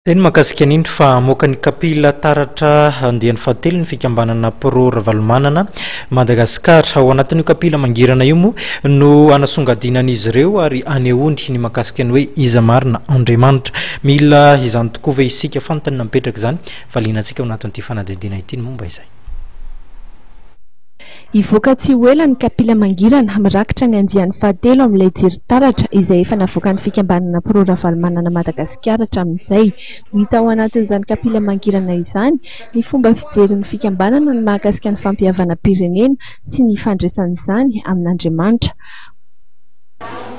Izay ny mahakasika an'iny fa hamoaka ny kapila taratra andiany fahatelo ny fikambanana Pro Ravalomanana Madagascar. Ao anatin'io kapila mangirana io moa no hanasongadinan'izy ireo ary hanehoany ny mahakasika ny hoe iza marina Andriamanitra. Mila izany tokoa ve isika? Fanontaniana mipetraka izany. Valiana antsika ao anatin'ity fanadihadiana ity ny momba izay. Hivoaka tsy ho ela ny kapila mangirana mirakitra ny andiany fahatelo amin'ilay jiro taratra izay efa navoakan'ny fikambanana Pro Ravalomanana Madagasikara hatramin'izay. Ho hita ao anatin'izany kapila mangirana izany ny fomba fijerin'ny fikambanana ny mahakasika ny fampihavanam-pirenena sy ny ifandraisan'izany amin'Andriamanitra.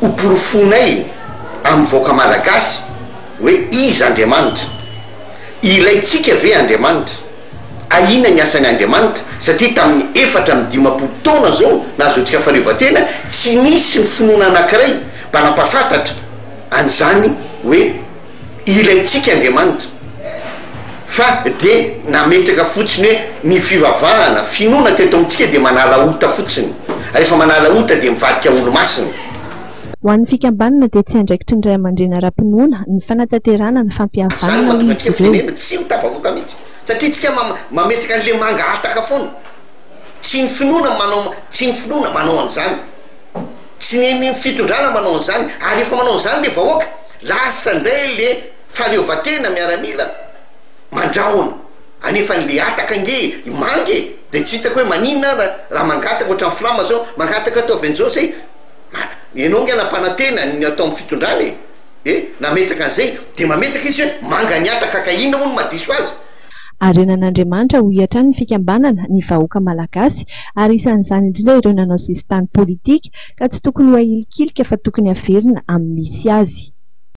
Ho porofoinay amin'ny vahoaka malagasy hoe iza Andriamanitra. Ilaintsika ve Andriamanitra? Ahiana ny asan'i Andriamanitra satria tamin'ny 54 taona izao nahazoantsika fahaleovantena tsy nisy ny finoana anankiray mba nampahafantatra an'izany hoe ilaintsika Andriamanitra fa dia nametraka fotsiny hoe ny fivavahana, finoana teto amintsika dia manala ota fotsiny, rehefa manala ota dia mivadika olo-masina. Ho an'ny fikambanana dia tsy andraikitry ny ray aman-dreny ara-pinoana ny fanatanterahana ny Izany no fampihavanana hoy mahatonga izy antsika ireo. firenena tsy ho tafavoaka mihitsy satria tsika mametraka an'le manga hataka foana. Tsy ny finoana manao tsy ny finoana manao an'izany. Tsy ny ny fitondrana manao an'izany ary rehefa manao an'izany le vahoaka lasa indray le fahaleovantena miaramila mandrahona anefa an'le hataka ange manga e! De tsy hitako hoe maninona ara raha mangataka ohatran'ny flamme zao mangataka ataovy an'izao zay Ma, ianao nge nampanantena ny atao amin'ny fitondrana e! E! Nametraka an'izay, dia mametraka izy hoe manga ny hataka ka inona moa no mahadiso azy? Harenan'Andriamanitra hoy hatrany ny fikambanana, ny vahoaka malagasy, ary isan'izany indrindra ireo nanao sesitany politika, ka tsy tokony ho ahilikilika fa tokony haverina amin'ny misy azy.